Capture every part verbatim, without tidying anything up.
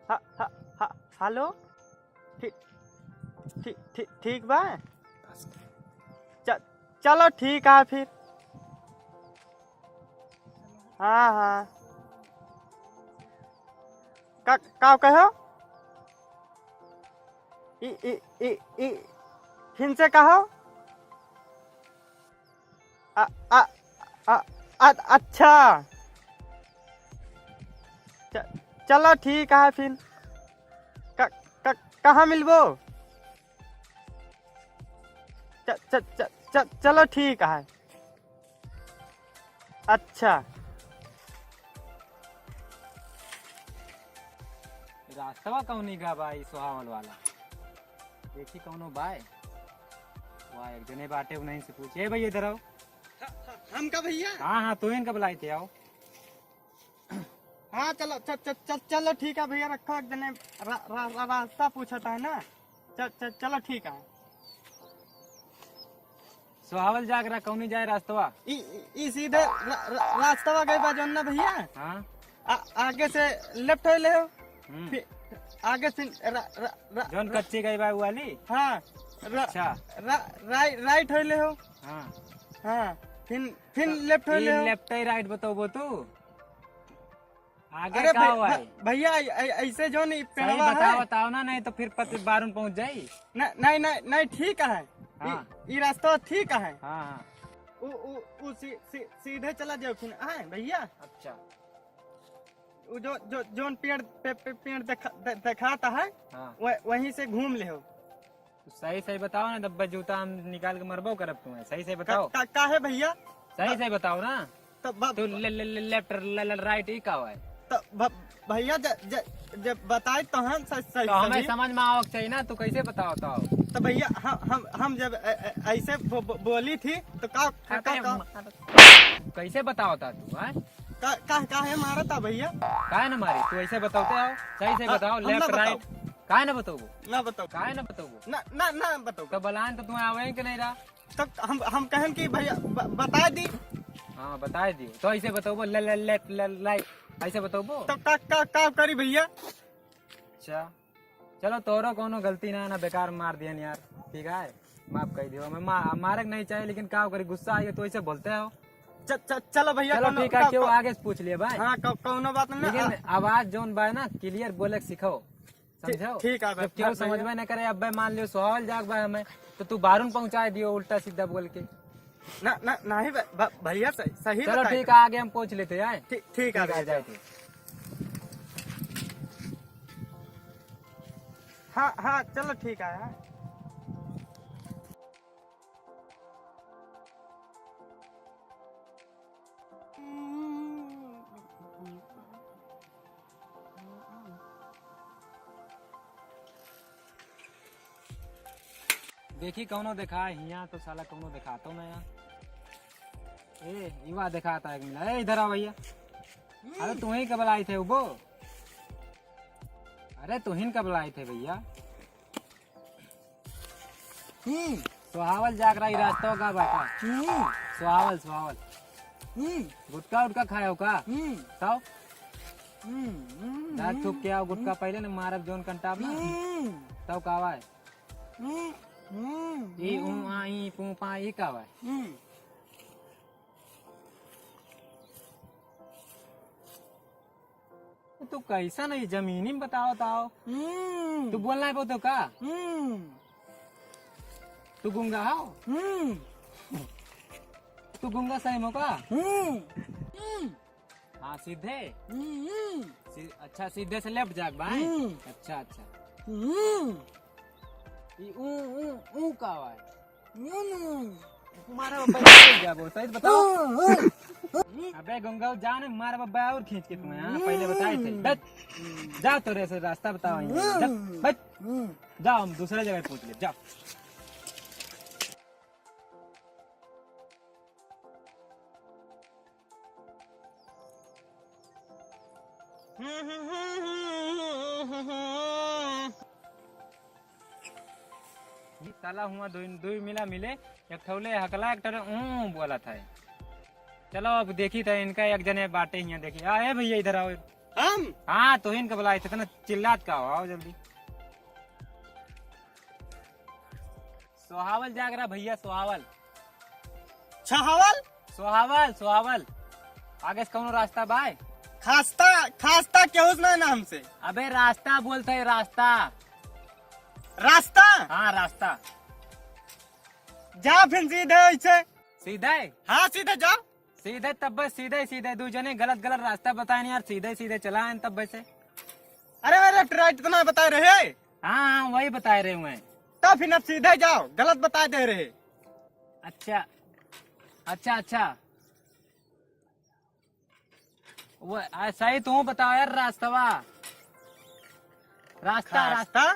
ह-, ह-, ह-, हेलो। ठीक, ठीक, ठीक, ठीक बा। च-, चलो ठीक है फिर। हाँ, हाँ। का, का कहो? ई, ई, ई, ई, फिर से कहो। अ, अ, अ, अ, अच्छा। च-, चलो ठीक है फिर। क-, क-, कहाँ मिलबो? च-, च-, च-, च-, चलो ठीक है। अच्छा। रास्तवा कौनी का बा ई सोहावल वाला? देखी कौनो बाय। वाह, एक जने बाटे, उन्हीं से पूछे। ए भैया, इधर आओ। ह-, ह-, हम का भैया? हाँ, हाँ, तू इनका बुलाई थे, आओ। हाँ, चलो, च-, च-, च-, चलो, ठीक है भैया, रखो, एक जने रा-, रा-, रा-, रास्ता पूछता है ना। च-, च-, चलो, ठीक है। सोहावल जाग रहा, कौनी जाए रास्तवा? ई, ई, ई सीधे रा-, रा-, रास्तवा गए बा जौन ना भैया। हाँ। आ-, आगे से लेफ्ट हो ले हो। हम्म। फिर आगे से रा-, रा-, रा-, जौन रा-, कच्ची गई बा उ वाली? हाँ। रा-, अच्छा। रा-, राइ-, राइट हो ले हो। हाँ। हाँ। फिर, फिर तो लेफ्ट हो ई ले हो। लेफ्ट ही राइट बतौबो तू? आगे अरे का भै-, हुआ है? भ-, भैया, ऐ-, ऐ-, ऐसे जौन ई सही पेड़वा बताओ, है। बताओ ना, नहीं तो फिर पति बारून पहुंच जाई। न-, नहीं, नहीं, नहीं, ठीक है। हाँ। ई, ई रास्ता ठीक है। हाँ, हाँ। उ, उ, उ सी-, सी-, सीधे चला जाओ फिर, आए भैया। अच्छा। उ जो, जो, जौन पेड़ पे, पे, पेड़ देखा, दे-, देखाता है, हाँ। वह-, वहीं से घूम ले हो। तू सही सही बताओ ना, दब्बे जूता हम निकाल के मरबो करब तुम्हें। सही सही बताओ। का, का, का है भैया? सही सही बताओ ना। तो ब-, तू ले, ले, ले, लेफ्ट, ले, ले, राइट, ई का है? तो भ-, भैया, ज-, ज-, जब बताए तो हम स-, सही, तो हमें सही। समझ में आवक चाहिए ना, तू कैसे बताओ, बताओ? तो भैया, हम, हम, हम जब ऐ-, ऐ-, ऐसे बो-, बो-, बोली थी, तो का, का, अबे का, का? मार। कैसे बताओ ता तू, हैं? का, का, काहे मारा था भैया? काहे ना मारी? तू ऐसे बताते हो, सही से हाँ, बताओ, हम ना लेफ्ट, राइट। बताओ। काहे ना बताओ? ना बताओ। काहे ना बताओ? ना, ना, ना बताओ। तो बलान तो तुम्हें आवे के नहीं रहा। तो हम, हम कहन कि भैया ब-, बताए दी। हाँ, बताए दी। तो ऐसे बताओ, ले, ले, लेफ्ट, ले, राइट, ऐसे बताओ। तो का, का, का करी भैया? अच्छा, चलो, तोरो कोनो गलती ना, ना बेकार मार दियन यार, ठीक है, माफ कर दियो। हमें मा-, मारे के नहीं चाहिए, लेकिन का करी, गुस्सा आ गया तो ऐसे बोलते हो। च-, च-, चलो भैया, चलो कोनो ठीक है, का-, क्यों का-, आगे से पूछ लिए भाई। हाँ, क-, कौनो बात नहीं। लेकिन हाँ। आवाज जौन बा ना, क्लियर बोले के सिखाओ, ठीक, समझो? ठीक है जब भाई, क्यों भैया। समझ में नहीं करे, अब भाई मान लियो सोहावल जाग बा हमें, तो तू बारून पहुंचा दियो उल्टा सीधा बोल के। ना, ना, नहीं भ-, भ-, भैया सही, सही चलो बताए ठीक थे। है, आगे हम पूछ लेते हैं। ठीक, ठीक है ठीक है, भैया। जाए थे। हाँ, हाँ, चलो ठीक है। देखी कौनो देखा है हियाँ, तो साला कौनो देखातो ना यार। ए, इवा देखाता है एक मिला। ए, इधर आ भैया। अरे तू ही कबल आई थे उबो? अरे तू ही कबल आई थे भैया? हम्म। सोहावल जाग रहा, ई रास्ता का बाटा। हम्म। सोहावल, सोहावल। हम्म। गुटखा उटखा खाए हो का? हम्म। तब? हम्म, हम्म, दांत थूक के आओ, गुटखा हम्म। पहले न मारब जोन कंटाप ना। हम्म। तब का आवा है? हम्म, हम्म, ई, ऊ, हम्म। आ, ई, पू, पा, ई का आवा है? हम्म। तू कैसा नहीं जमीनी में बताओ, बताओ। हम्म। तू बोलना है बोलते का? हम्म। तू गूंगा हो? हम्म। तू गूंगा सही मौका? हम्म। हम्म। हाँ, सीधे? हम्म। सी-, अच्छा, सीधे से लेफ्ट जाग बा, हैं? हम्म। अच्छा, अच्छा। हम्म। ई ऊ, ऊ, ऊ का बा? हम्म। मारा बब्बा, जाबो, सही से बताओ। हम्म। अबे गंगा जान, मारा बब्बा और खींच के तुम्हें, हाँ, पहले बताए थे। हम्म। बस, जा तो रे से रास्ता बताओ, जा, हम्म। बस। हम्म। जाओ, हम दूसरे जगह पूछ ले, जाओ। ई साला हुआ दो, दो मिला मिले, एक ठौले हकला, एक ठौले ऊं बोला था। चलो अब देखी था इनका, एक जने बाटे हियाँ देखी। आ, ए भैया इधर आओ, हम? हाँ, तुहिन के बुलाए थे, इतना चिल्लात का हो? आओ जल्दी। सोहावल जाग रहा भैया, सोहावल। छहावल? सोहावल, सोहावल। आगे से कौनो रास्ता बाय? खास्ता, खास्ता केहू से ना, ना हमसे। अबे रास्ता बोलते है, रास्ता। रास्ता? हाँ, रास्ता। जा फिर सीधे ऐसे। सीधे? हाँ, सीधे जाओ। सीधे तब बस, सीधे, सीधे। दू जने गलत, गलत रास्ता बताए नहीं यार, सीधे, सीधे चला है तब वैसे। अरे, अरे, left right इतना बताए रहे। हाँ, हाँ, वही बताए रहे हुए हैं। तो फिर अब सीधे जाओ, गलत बताए दे रहे। अच्छा, अच्छा, अच्छा। वो, आ, सही तू बताओ यार रास्तवा। रास्ता, रास्ता?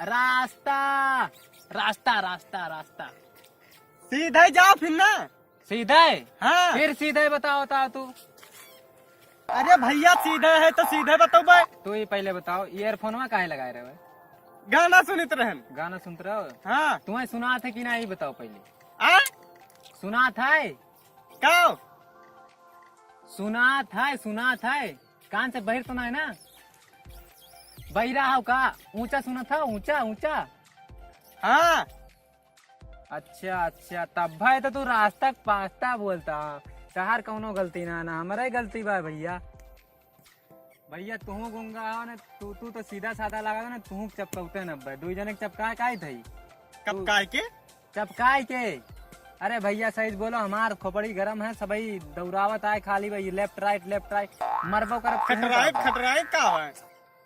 रास्ता, रास्ता, रास्ता, रास्ता। सीधे जाओ फिर ना। सीधे? हाँ। फिर सीधे बताओ, बताओ तू। अरे भैया, सीधे है तो सीधे बताओ भाई। तू ही पहले बताओ, earphone में काहे लगाए रहे हो? गाना सुनित रहन। गाना सुनत रहो? हाँ। तुम्हें सुनात है कि ना, ये बताओ पहले। आ? सुनात है? का? सुनात है, सुनात है। कान से बहिर तो ना है ना? बहिरा हो का? ऊंचा सुनत है, ऊंचा, ऊंचा। हाँ। अच्छा, अच्छा, तब भाई तो तू रास्ता के पास्ता बोलता। तहार कौनो गलती ना, ना हमरे गलती बा भैया। भैया, तुहू गूंगा हो ना, तू, तू तो सीधा साधा लगा ना, तुहू चपकौते न बे। दुई जने के चपकाए काहे थई? तू चपकाए के? चपकाए के? अरे भैया, सही से बोलो, हमार खोपड़ी गरम है, सबई दौड़ावत आए खाली भाई, left right, left right, मरबो करब तुहू खटराए, का। खटराए का है?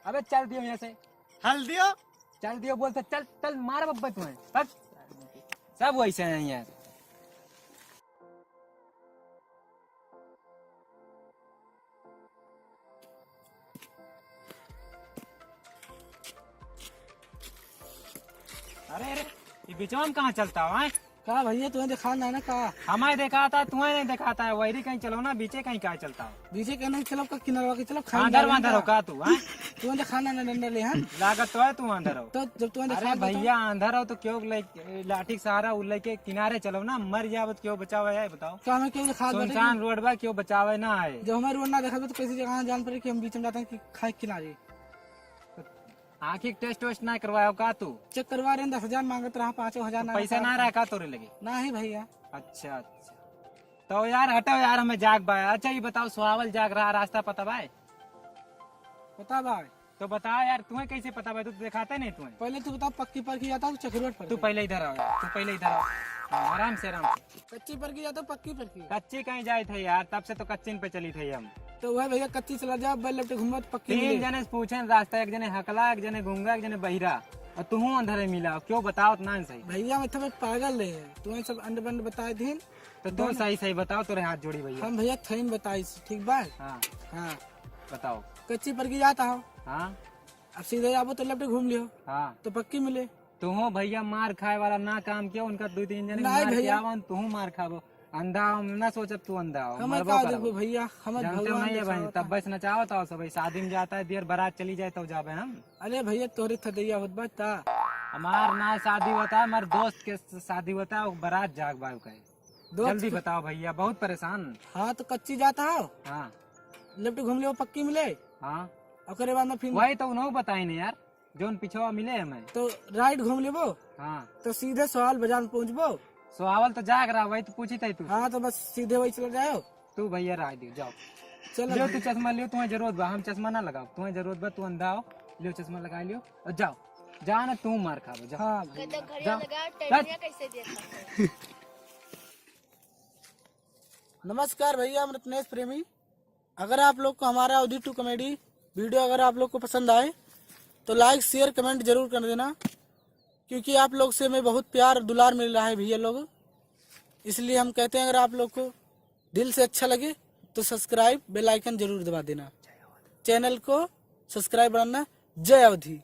अबे चल दियो यहाँ से। हल दियो। चल दियो, बोलते चल, चल, मार बब्बे तुम्हें। हट। सब वैसे हैं यार। अरे, अरे, ये बिचवा में कहाँ चलता हो, हैं? का भैया, तुम्हें देखा ना, ना का? हमें देखाता है, तुम्हें नहीं देखाता है, वही कहीं चलो ना, बीचे कहीं का चलता हो? बीचे कहीं नहीं चलो, का किनारवा के चलो, खाई आंधर डाल वांधर का। हो का तू, हैं? तुम्हें देखा ना, ना डंडा ले, हैं? लागत तो है तू आंधर हो। तो जब तुम्हें अरे देखा भैया, आंधर हो तो क्यों ले, लाठी के सहारा उ लेके किनारे चलो ना, मर जावत क्यों बचावे है, बताओ? तो हमें क्यों देखा सुनसान रोड बा, क्यों बचावे ना है? जब हमें रोड ना देखा तो कैसी जगह जान पड़े कि हम बीच में जाते हैं कि खाए किनारे? आँखी के test वेस्ट ना करवायो का तू? Check करवा रहे हैं, दस हजार मांगत रहा, पाँचों हजार तो ना पैसा रखा ना था। रहा का तोरे लगे? ना है भैया। अच्छा, अच्छा। तो यार हटो यार, हमें जाग बा। अच्छा ये बताओ, सोहावल जाग रहा, रास्ता पता बा? पता बा। तो बताओ यार, तुम्हें कैसे पता बा? तू तो दिखाते नहीं तुम्हें। पहले तू बताओ, पक्की परकी जाता हो, चकरोट पर तू गया? पहले इधर आओ यार, तू पहले इधर आओ। हाँ, आराम से, आराम से। कच्ची परकी जाता हो, पक्की परकी? कच्ची कहीं जाए थे यार, तब से तो कच्ची पे चली थे हम। तो वह भैया कच्ची चला जाओ, बैल लपटे घूमत पक्की तीन मिले। जने से पूछे रास्ता, एक जने हकला, एक जने गूंगा, एक जने बहिरा, और तुहू अंधरे मिला, क्यों बताओ ना सही? भैया मैं तुम्हें पागल नहीं है, तुम्हें सब अंड बंड बताए दिन। तो तू दोनों सही सही बताओ, तोरे हाथ जोड़ी भैया। हम भैया थैन बताई, ठीक बा? हाँ। हाँ। बताओ। कच्ची परकी जाता हो। हाँ। अब सीधे जाबो तो लेफ्ट घूम लियो। हाँ। तो पक्की मिले। तुहू भैया मार खाए वाला ना काम कियो, उनका दू तीन जने नहीं मार के भैया। आवन, तुहू मार खाबो। अंधा हो, हम ना सोचब तू अंधा हो, हमें मरबो का करबो। देखो भैया, हमें जानते भगवान नहीं है भाई, बचावता। तब बस नचावत हो सब, शादी में जाता है, देर बारात चली जाए तो जाबे हम। अरे भैया, तोरे थदैया होत बा ता। हमार ना शादी होता है, हमारे दोस्त के शादी होता है, वो बारात जाग बाय कहे। दोस्त जल्दी के बताओ भैया, बहुत परेशान। हाँ, तो कच्ची जाता हो? हाँ। लेफ्ट घूम ले, वो पक्की मिले। हाँ। ओकरे बाद में फिर वही तो उन्हों बताए नहीं यार, जोन पिछवा मिले हमें। तो राइट घूम लेबो। हाँ। तो सीधे सोहावल बाजार में पहुँचबो। सोहावल तो जाग रहा, वही तो पूछी थी तू। हाँ, तो बस सीधे वही चला जाओ। तू भैया राय दियो, जाओ। चलो लियो भैया। तू चश्मा लियो, तुम्हें जरूरत बा, हम चश्मा ना लगाओ, तुम्हें जरूरत बा, तू अंधा हो, लियो चश्मा लगा लियो और जाओ, जाओ ना, तू मार खाबो, जाओ। हाँ भैया। कदम घड़िया जाओ। लगा, टैटनिया कैसे देता है? नमस्कार भैया, हम रत्नेश प्रेमी। अगर आप लोग को हमारा अवधी टू कॉमेडी वीडियो अगर आप लोग को पसंद आए तो लाइक, शेयर, कमेंट जरूर कर देना, क्योंकि आप लोग से हमें बहुत प्यार दुलार मिल रहा है भैया लोग। इसलिए हम कहते हैं अगर आप लोग को दिल से अच्छा लगे तो सब्सक्राइब, बेल आइकन जरूर दबा देना। चैनल को सब्सक्राइब बनाना। जय अवधी।